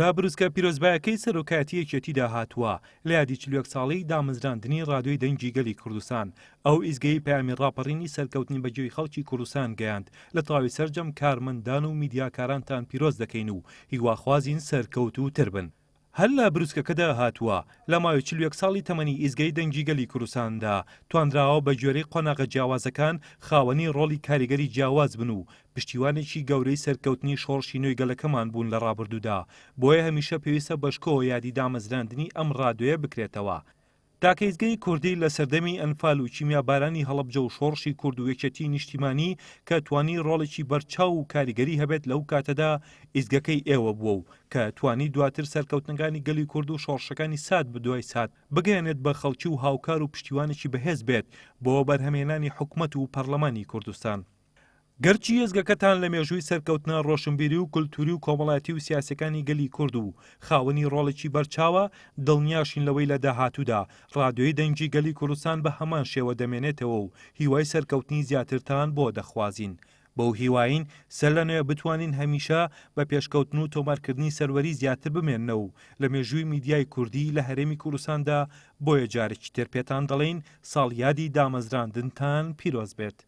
لە بروسکە پیرۆزبایەکەی سەرۆکایەتی یەکێتیدا هاتووە، لە یادی 41 ساڵەی دامەزراندنی ڕادیۆی دەنگی گەلی کوردستان، ئەو ئیزگەیەی پەیامی ڕاپەڕینی سەرکەوتنی بە گوێی خەڵکی کوردستان گەیاند، لە تەواوی سەرجەم کارمەندان و میدیاکارانتان پیرۆز دەکەین و هیواخوازین سەرکەوتووتر بن. هەر لە بروسکەکەدا هاتووە، لە ماوەی 41 ساڵی تەمەنی ئیزگەی دەنگی گەلی کوردستاندا، توانراوە بە گوێرەی قۆناغە جیاوازەکان خاوەنی ڕۆڵی کاریگەری جیاواز بن و پشتیوانێکی گەورەی سەرکەوتنی شۆڕشی نوێی گەلەکەمان بوون لە ڕابردوودا، بۆیە هەمیشە پێویستە بە شکۆوە یادی دامەزراندنی ئەم ڕادیۆیە بکرێتەوە. تاکە ئیزگەی کوردی لە سەردەمی ئەنفال و کیمیابارانی هەڵەبجە و شۆڕشی کورد و یەکێتیی نیشتیمانی کە توانی ڕۆڵێکی بەرچاو و کاریگەری هەبێت لەو کاتەدا ئیزگەکەی ئێوە بووە و کە توانی دواتر سەرکەوتنەکانی گەلی کورد و شۆڕشەکانی سات بە دوای سات بگەیەنێت بە خەڵکی و هاوکار و پشتیوانێکی بەهێز بێت بۆ بەرهەمهێنانی حکومەت و پەڕلەمانی کوردستان. گەرچی ئێزگەکەتان لە مێژووی سەرکەوتنە ڕۆشنبیری و کولتوری و کۆمەڵایەتی و سیاسیەکانی گەلی کورد و خاوەنی ڕۆڵێکی بەرچاوە، دڵنیاشین لەوەی لە داهاتوودا ڕادیۆی دەنگی گەلی کوردستان بە هەمان شێوە دەمێنێتەوە و هیوای سەرکەوتنی زیاترتان بۆ دەخوازین. بەو هیوایەین سەرلەنوێ بتوانین هەمیشە بە پێشکەوتن و تۆمارکردنی سەروەری زیاتر بمێننەوە و لە مێژووی میدیای کوردی لە هەرێمی کوردستاندا بۆیە جارێکی تر پێتان دەڵێین ساڵیادی دامەزراندنتان پیرۆز بێت.